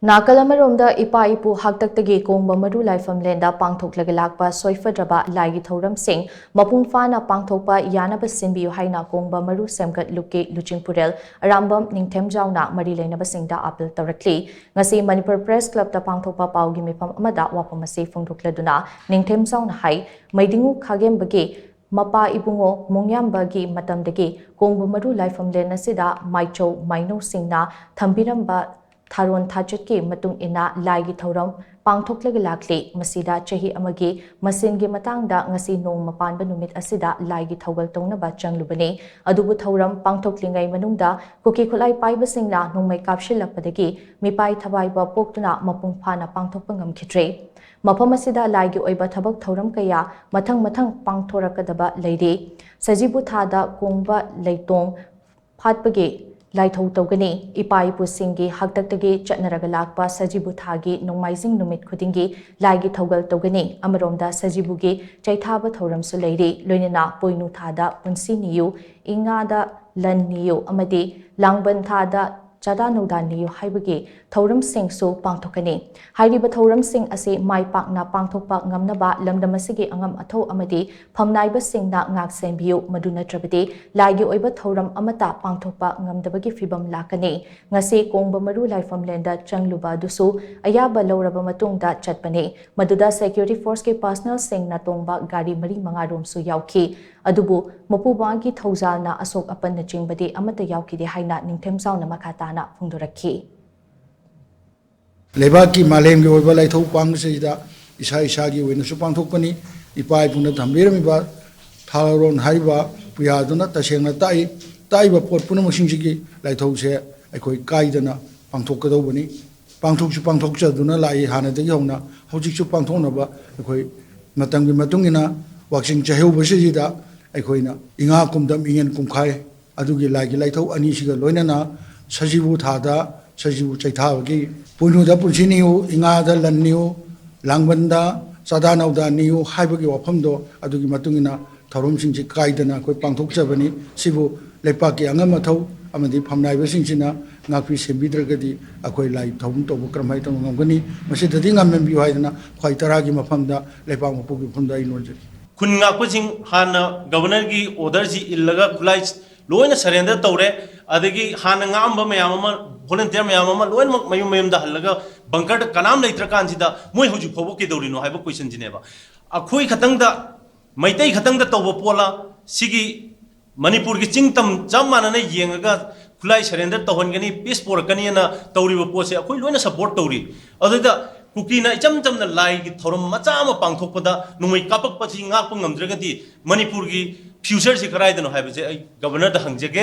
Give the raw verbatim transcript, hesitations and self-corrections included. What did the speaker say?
ꯅꯥꯀꯜ ꯑꯃꯔꯣꯝꯗ, ꯏꯄꯥ ꯏꯄꯨ ꯍꯥꯛꯇꯛꯇꯒꯤ ꯀꯣꯡꯕ ꯃꯔꯨ ꯂꯥꯏꯐꯝꯂꯦꯟꯗ ꯄꯥꯡꯊꯣꯛꯂꯒ ꯂꯥꯛꯄ ꯁꯣꯏꯐꯗ꯭ꯔꯕ ꯂꯥꯏꯒꯤ ꯊꯧꯔꯝꯁꯤꯡ ꯃꯄꯨꯡ ꯐꯥꯅ ꯄꯥꯡꯊꯣꯛꯄ ꯌꯥꯅꯕ ꯁꯤꯟꯕꯤꯌꯨ ꯍꯥꯏꯅ ꯀꯣꯡꯕ ꯃꯔꯨ ꯁꯦꯝꯒꯠ ꯂꯨꯞꯀꯤ ꯂꯨꯆꯤꯡꯄꯨꯔꯦꯜ ꯑꯔꯥꯝꯕꯝ ꯅꯤꯡꯊꯦꯝꯖꯥꯎꯅ ꯃꯔꯤ ꯂꯩꯅꯕꯁꯤꯡꯗ ꯑꯥꯄꯤꯜ ꯇꯧꯔꯛꯂꯤ꯫ ꯉꯁꯤ ꯃꯅꯤꯄꯨꯔ ꯄ꯭ꯔꯦꯁ ꯀ꯭ꯂꯕꯇ ꯄꯥꯡꯊꯣꯛꯄ ꯄꯥꯎꯒꯤ ꯃꯤꯐꯝ ꯑꯃꯗ ꯋꯥꯐꯝ ꯑꯁꯤ ꯐꯣꯡꯗꯣꯛꯂꯗꯨꯅ ꯅꯤꯡꯊꯦꯝꯖꯥꯎꯅ ꯍꯥꯏ, ꯃꯩꯗꯤꯡꯉꯨ ꯈꯥꯒꯦꯝꯕꯒꯤ ꯃꯄꯥ ꯏꯕꯨꯡꯉꯣ ꯃꯣꯡꯌꯥꯝꯕꯒꯤ ꯃꯇꯝꯗꯒꯤ ꯀꯣꯡꯕ ꯃꯔꯨ ꯂꯥꯏꯐꯝꯂꯦꯟ ꯑꯁꯤꯗ ꯃꯥꯏꯆꯧ ꯃꯥꯏꯅꯧꯁꯤꯡꯅ ꯊꯝꯕꯤꯔꯝꯕ ꯊꯥꯔꯣꯟ ꯊꯥꯆꯠꯀꯤ ꯃꯇꯨꯡ ꯏꯟꯅ ꯂꯥꯏꯒꯤ ꯊꯧꯔꯝ ꯄꯥꯡꯊꯣꯛꯂꯒ ꯂꯥꯛꯂꯤ꯫ ꯃꯁꯤꯗ ꯆꯍꯤ ꯑꯃꯒꯤ ꯃꯁꯦꯟꯒꯤ ꯃꯇꯥꯡꯗ ꯉꯁꯤ ꯅꯣꯡꯃ ꯄꯥꯟꯕ ꯅꯨꯃꯤꯠ ꯑꯁꯤꯗ ꯂꯥꯏꯒꯤ ꯊꯧꯒꯜ ꯇꯧꯅꯕ ꯆꯪꯂꯨꯕꯅꯤ꯫ ꯑꯗꯨꯕꯨ ꯊꯧꯔꯝ ꯄꯥꯡꯊꯣꯛꯂꯤꯉꯩ ꯃꯅꯨꯡꯗ ꯀꯨꯀꯤ ꯈꯨꯠꯂꯥꯏ ꯄꯥꯏꯕꯁꯤꯡꯅ ꯅꯣꯡꯃꯩ ꯀꯥꯞꯁꯤꯜꯂꯛꯄꯗꯒꯤ ꯃꯤꯄꯥꯏ ꯊꯋꯥꯏꯕ ꯄꯣꯛꯇꯨꯅ ꯃꯄꯨꯡ ꯐꯥꯅ ꯄꯥꯡꯊꯣꯛꯄ ꯉꯝꯈꯤꯗ꯭ꯔꯦ꯫ ꯃꯐꯝ ꯑꯁꯤꯗ ꯂꯥꯏꯒꯤ ꯑꯣꯏꯕ ꯊꯕꯛ ꯊꯧꯔꯝ ꯀꯌꯥ ꯃꯊꯪ ꯃꯊꯪ ꯄꯥꯡꯊꯣꯔꯛꯀꯗꯕ ꯂꯩꯔꯤ꯫ ꯁꯖꯤꯕꯨ ꯊꯥꯗ ꯀꯣꯡꯕ ꯂꯩꯇꯣꯡ ꯐꯥꯠꯄꯒꯤ ꯂꯥꯏꯊꯧ ꯇꯧꯒꯅꯤ꯫ ꯏꯄꯥ ꯏꯄꯨꯁꯤꯡꯒꯤ ꯍꯥꯛꯇꯛꯇꯒꯤ ꯆꯠꯅꯔꯒ ꯂꯥꯛꯄ ꯁꯖꯤꯕꯨ ꯊꯥꯒꯤ ꯅꯣꯡꯃꯥꯏꯖꯤꯡ ꯅꯨꯃꯤꯠ ꯈꯨꯗꯤꯡꯒꯤ ꯂꯥꯏꯒꯤ ꯊꯧꯒꯜ ꯇꯧꯒꯅꯤ꯫ ꯑꯃꯔꯣꯝꯗ ꯁꯖꯤꯕꯨꯒꯤ ꯆꯩꯊꯥꯕ ꯊꯧꯔꯝꯁꯨ ꯂꯩꯔꯤ꯫ ꯂꯣꯏꯅꯅ ꯄꯣꯏꯅꯨ ꯊꯥꯗ ꯄꯨꯟꯁꯤ ꯅꯤꯌꯨ, ꯏꯉꯥꯗ ꯂꯟ ꯅꯤꯌꯨ ꯑꯃꯗꯤ ꯂꯥꯡꯕꯟ ꯊꯥꯗ ꯆꯥꯗꯥ ꯅꯧꯗꯥ ꯅꯤꯌꯨ ꯍꯥꯏꯕꯒꯤ ꯊꯧꯔꯝꯁꯤꯡꯁꯨ ꯄꯥꯡꯊꯣꯛꯀꯅꯤ꯫ ꯍꯥꯏꯔꯤꯕ ꯊꯧꯔꯝꯁꯤꯡ ꯑꯁꯤ ꯃꯥꯏ ꯄꯥꯛꯅ ꯄꯥꯡꯊꯣꯛꯄ ꯉꯝꯅꯕ ꯂꯝꯗꯝ ꯑꯁꯤꯒꯤ ꯑꯉꯝ ꯑꯊꯧ ꯑꯃꯗꯤ ꯐꯝꯅꯥꯏꯕꯁꯤꯡꯅ ꯉꯥꯛ ꯁꯦꯟꯕꯤꯌꯨ, ꯃꯗꯨ ꯅꯠꯇ꯭ꯔꯕꯗꯤ ꯂꯥꯏꯒꯤ ꯑꯣꯏꯕ ꯊꯧꯔꯝ ꯑꯃꯠꯇ ꯄꯥꯡꯊꯣꯛꯄ ꯉꯝꯗꯕꯒꯤ ꯐꯤꯕꯝ ꯂꯥꯛꯀꯅꯤ꯫ ꯉꯁꯤ ꯀꯣꯡꯕ ꯃꯔꯨ ꯂꯥꯏꯐꯝꯂꯦꯟꯗ ꯆꯪꯂꯨꯕ ꯑꯗꯨꯁꯨ ꯑꯌꯥꯕ ꯂꯧꯔꯕ ꯃꯇꯨꯡꯗ ꯆꯠꯄꯅꯤ꯫ ꯃꯗꯨꯗ ꯁꯦꯀ꯭ꯌꯨꯔꯤꯇꯤ ꯐꯣꯔꯁꯀꯤ ꯄꯥꯔꯁꯅꯦꯜꯁꯤꯡꯅ ꯇꯣꯡꯕ ꯒꯥꯔꯤ ꯃꯔꯤ ꯃꯉꯥ ꯔꯣꯝꯁꯨ ꯌꯥꯎꯈꯤ꯫ ꯑꯗꯨꯕꯨ ꯃꯄꯨꯕꯥꯡꯒꯤ ꯊꯧꯖꯥꯜꯅ ꯑꯁꯣꯛ ꯑꯄꯟꯅꯆꯤꯡꯕꯗꯤ ꯑꯃꯠꯇ ꯌꯥꯎꯈꯤꯗꯦ ꯍꯥꯏꯅ ꯅꯤꯡꯊꯦꯝꯖꯥꯎꯅ ꯃꯈꯥ ꯇꯥꯅ ꯐꯣꯡꯗꯣꯔꯛꯈꯤ꯫ ꯂꯩꯕꯥꯛꯀꯤ ꯃꯥꯂꯦꯝꯒꯤ ꯑꯣꯏꯕ ꯂꯥꯏꯊꯧ ꯄꯥꯡꯕꯁꯤꯗ ꯏꯁꯥ ꯏꯁꯥꯒꯤ ꯑꯣꯏꯅꯁꯨ ꯄꯥꯡꯊꯣꯛꯄꯅꯤ꯫ ꯏꯄꯥ ꯏꯄꯨꯅ ꯊꯝꯕꯤꯔꯝꯃꯤꯕ ꯊꯥꯔꯣꯟ ꯍꯥꯏꯔꯤꯕ ꯄꯨꯌꯥꯗꯨꯅ ꯇꯁꯦꯡꯅ ꯇꯥꯛꯏ꯫ ꯇꯥꯛꯏꯕ ꯄꯣꯠ ꯄꯨꯝꯅꯃꯛꯁꯤꯡꯁꯤꯒꯤ ꯂꯥꯏꯊꯧꯁꯦ ꯑꯩꯈꯣꯏ ꯀꯥꯏꯗꯅ ꯄꯥꯡꯊꯣꯛꯀꯗꯧꯕꯅꯤ꯫ ꯄꯥꯡꯊꯣꯛꯁꯨ ꯄꯥꯡꯊꯣꯛꯆꯗꯨꯅ ꯂꯥꯛꯏ ꯍꯥꯟꯅꯗꯒꯤ ꯍꯧꯅ, ꯍꯧꯖꯤꯛꯁꯨ ꯄꯥꯡꯊꯣꯛꯅꯕ ꯑꯩꯈꯣꯏ ꯃꯇꯝꯒꯤ ꯃꯇꯨꯡ ꯏꯟꯅ ꯋꯥꯛꯆꯤꯡ ꯆꯥꯏꯍꯧꯕꯁꯤꯗ ꯑꯩꯈꯣꯏꯅ ꯏꯉꯥ ꯀꯨꯝꯗꯝ ꯏꯉꯦꯟ ꯀꯨꯝꯈꯥꯏ ꯑꯗꯨꯒꯤ ꯂꯥꯏꯒꯤ ꯂꯥꯏꯊꯧ ꯑꯅꯤꯁꯤꯒ ꯂꯣꯏꯅꯅ ꯁꯖꯤꯕꯨ ꯊꯥꯗ ꯁꯖꯤꯕꯨ ꯆꯩꯊꯥꯕꯒꯤ ꯄꯣꯏꯅꯨꯗ ꯄꯨꯟꯁꯤ ꯅꯤꯌꯨ, ꯏꯉꯥꯗ ꯂꯟ ꯅꯤꯌꯨ, ꯂꯥꯡꯕꯟꯗ ꯆꯥꯗꯥ ꯅꯧꯗꯥ ꯅꯤꯌꯨ ꯍꯥꯏꯕꯒꯤ ꯋꯥꯐꯝꯗꯣ ꯑꯗꯨꯒꯤ ꯃꯇꯨꯡ ꯏꯟꯅ ꯊꯧꯔꯝꯁꯤꯡꯁꯤ ꯀꯥꯏꯗꯅ ꯑꯩꯈꯣꯏ ꯄꯥꯡꯊꯣꯛꯆꯕꯅꯤ꯫ ꯁꯤꯕꯨ ꯂꯩꯄꯥꯛꯀꯤ ꯑꯉꯝ ꯑꯊꯧ ꯑꯃꯗꯤ ꯐꯝꯅꯥꯏꯕꯁꯤꯡꯁꯤꯅ ꯉꯥꯛꯄꯤ ꯁꯦꯟꯕꯤꯗ꯭ꯔꯒꯗꯤ ꯑꯩꯈꯣꯏ ꯂꯥꯏ ꯊꯧꯔꯝ ꯇꯧꯕ ꯀꯔꯝꯍꯥꯏꯅ ꯇꯧꯕ ꯉꯝꯒꯅꯤ? ꯃꯁꯤꯗꯗꯤ ꯉꯝꯍꯟꯕꯤꯌꯨ ꯍꯥꯏꯗꯅ ꯈ꯭ꯋꯥꯏ ꯇꯔꯥꯒꯤ ꯃꯐꯝꯗ ꯂꯩꯕꯥꯛ ꯃꯄꯨꯒꯤ ꯃꯐꯝꯗ ꯑꯩ ꯅꯣꯟꯖꯔꯤ꯫ ꯈꯨꯟ ꯉꯥꯛꯄꯁꯤꯡ ꯍꯥꯟꯅ ꯒꯕꯔꯅꯔꯒꯤ ꯑꯣꯔꯗꯔꯁꯤ ꯏꯜꯂꯒ ꯈꯨꯠꯂꯥꯏ ꯂꯣꯏꯅ ꯁꯔꯦꯟꯗꯔ ꯇꯧꯔꯦ꯫ ꯑꯗꯒꯤ ꯍꯥꯟꯅ ꯉꯥꯛꯑꯝꯕ ꯃꯌꯥꯝ ꯑꯃ, ꯚꯣꯂꯟꯇꯤꯌꯔ ꯃꯌꯥꯝ ꯑꯃ ꯂꯣꯏꯅꯃꯛ ꯃꯌꯨꯝ ꯃꯌꯨꯝꯗ ꯍꯜꯂꯒ ꯕꯪꯀꯔꯗ ꯀꯅꯥꯝ ꯂꯩꯇ꯭ꯔꯀꯥꯟꯁꯤꯗ ꯃꯣꯏ ꯍꯧꯖꯤꯛ ꯐꯥꯎꯕ ꯀꯩꯗꯧꯔꯤꯅꯣ ꯍꯥꯏꯕ ꯀꯣꯏꯁꯟꯁꯤꯅꯦꯕ꯫ ꯑꯩꯈꯣꯏ ꯈꯛꯇꯪꯗ, ꯃꯩꯇꯩ ꯈꯛꯇꯪꯗ ꯇꯧꯕ ꯄꯣꯠꯂ? ꯁꯤꯒꯤ ꯃꯅꯤꯄꯨꯔꯒꯤ ꯆꯤꯡ ꯇꯝ ꯆꯞ ꯃꯥꯟꯅꯅ ꯌꯦꯡꯉꯒ ꯈꯨꯠꯂꯥꯏ ꯁꯔꯦꯟꯗꯔ ꯇꯧꯍꯟꯒꯅꯤ, ꯄꯤꯁ ꯄꯣꯔꯛꯀꯅꯤꯅ ꯇꯧꯔꯤꯕ ꯄꯣꯠꯁꯦ ꯑꯩꯈꯣꯏ ꯂꯣꯏꯅ ꯁꯄꯣꯔꯠ ꯇꯧꯔꯤ꯫ ꯑꯗꯨꯗ ꯀꯨꯀꯤꯅ ꯏꯆꯝ ꯆꯝꯅ ꯂꯥꯏꯒꯤ ꯊꯧꯔꯝ ꯃꯆꯥ ꯑꯃ ꯄꯥꯡꯊꯣꯛꯄꯗ ꯅꯣꯡꯃꯩ ꯀꯥꯞꯄꯛꯄꯁꯤ ꯉꯥꯛꯄ ꯉꯝꯗ꯭ꯔꯒꯗꯤ ꯃꯅꯤꯄꯨꯔꯒꯤ ꯐ꯭ꯌꯨꯆꯔꯁꯤ ꯀꯗꯥꯏꯗꯅꯣ ꯍꯥꯏꯕꯁꯦ ꯑꯩ ꯒꯕꯔꯅꯔꯗ ꯍꯪꯖꯒꯦ꯫